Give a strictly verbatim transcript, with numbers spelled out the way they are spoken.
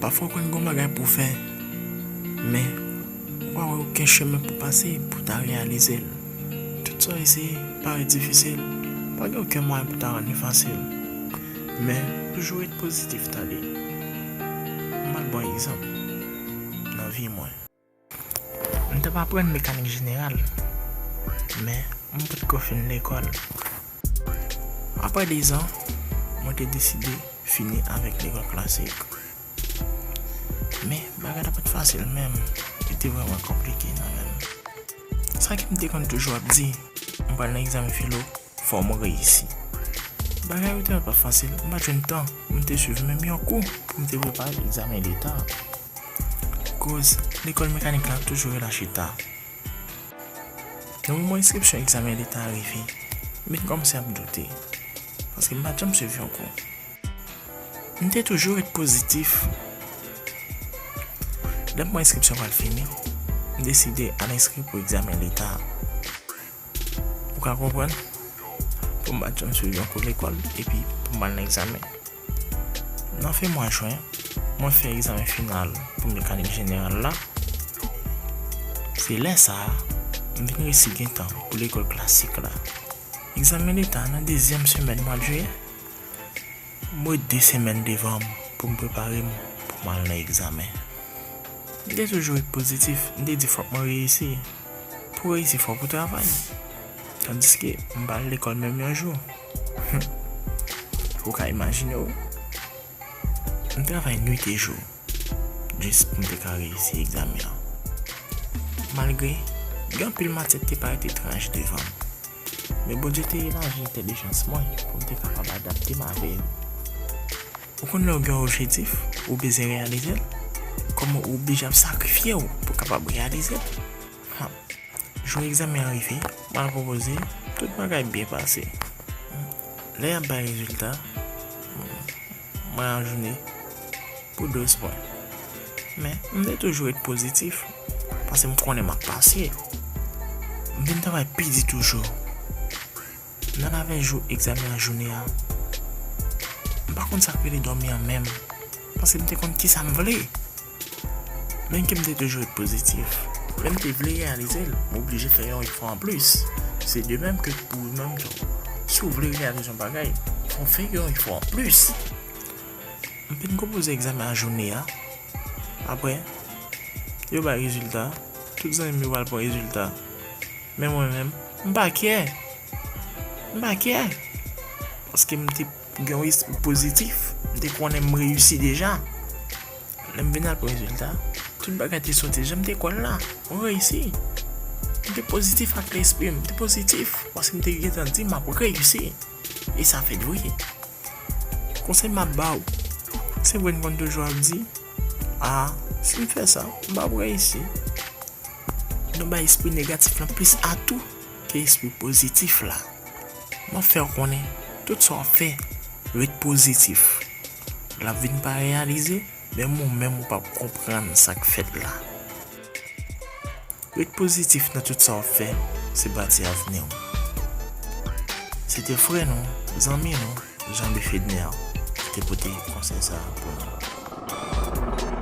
Pafwa w konn gen yon bagay pou w fè, men ou pa wè okenn chemen pou w pase pou w ta reyalize l. Tout sa w eseye parèt difisil, pa gen okenn mwayen pou w ta rann li fasil. Men, toujou ret pozitif, tande. M pral ba w egzanp nan vi mwen. M t ap aprann mekanik jeneral, men m potko fin lekòl. Apre dezan, mwen te deside fini avèk lekòl klasik. Men, bagay la pa t fasil menm. Li te vrèman konplike nan men m. Sa ke m te konn toujou ap di, m pral nan egzamen filo, fò m reyisi. Bagay yo tèlman pa t fasil, m pa t jwenn tan pou m te swiv menm yon kou pou m te prepare egzamen leta. Koz, lekòl mekanik la toujou relache ta. Nan moman enskripsyon egzamen leta a rive, m vin kòmanse ap doute, paske m pa t janm swiv yon kou. M te toujou ret pozitif. Lè moman enskripsyon pral fini, m deside al enskri pou egzamen leta a. Ou ka konprann? Pou m pa t janm swiv yon kou lekòl, epi pou m al nan egzamen. Nan fen mwa jen, mwen fè egzamen final pou mekanik jeneral la. Se lè sa a, m vin resi gen tan pou lekòl klasik la. Egzamen leta nan dezyèm semèn mwa jiyè. M wè de semèn devan m pou m prepare m pou m al nan egzamen. M te toujou ret pozitif, m te di fòk mwen reyisi. Pou w reyisi, fòk ou travay. Tandiske m pa al lekòl menm yon jou. Ou ka imajine w. M travay nwit e jou jis pou m te ka reyisi egzamen an. Malgre gen anpil matyè ki te parèt etranj devan m, men Bondye te elaji entèlijans mwen pou m te kapab adapte m avè yo. Ou konn lè w gen yon objektif, ou bezwen reyalize l, kòman ou oblije ap sakrifye w pou w kapab reyalize l. Ha. Jou egzamen an rive, m al konpoze, tout bagay byen pase. Lè y ap bay rezilta, mwen ajounen pou douz pwen. Men, m te toujou ret pozitif, paske m konnen m ap pase. M vin travay pi di toujou. Nan lavèy jou egzamen an jounen an, m pa konn sa k rele dòmi an menm, paske m te konn kisa m vle. Menm ke m te toujou ret pozitif, men m te vle reyalize l, m oblije fè yon efò anplis. Se de menm ke pou ou menm tou. Si w vle reyalize yon bagay, fò w fè yon efò anplis. M fin konpoze egzamen an jounen an. Apre, yo bay rezilta. Tout zanmi m yo pral pran rezilta. Men mwen menm, m pa kyè. M pa kyè. Paske m te gen yon espri pozitif. M te konnen m reyisi deja. Lè m vin al pran rezilta, tout bagay te soti jan m te kwè l la. Mwen reyisi. M te pozitif ak lespri m. M te pozitif. Paske m te gentan di m ap reyisi. E sa fèt vre. Konsèy m ap ba w, se vre n konn toujou ap di, a, si m fè sa, m p ap reyisi. Nou bay espri negatif lan plis atou ke espri pozitif la. M ap fè w konnen, tout sa w ap fè, ret pozitif. L ap vin pa reyalize, menm ou menm ou p ap konprann sa k fèt la. Ret pozitif nan tout sa w ap fè, se bati avni w. Se te frè nou, zanmi nou, Jean B. Fedner, ki te pote konsèy sa a pou nou.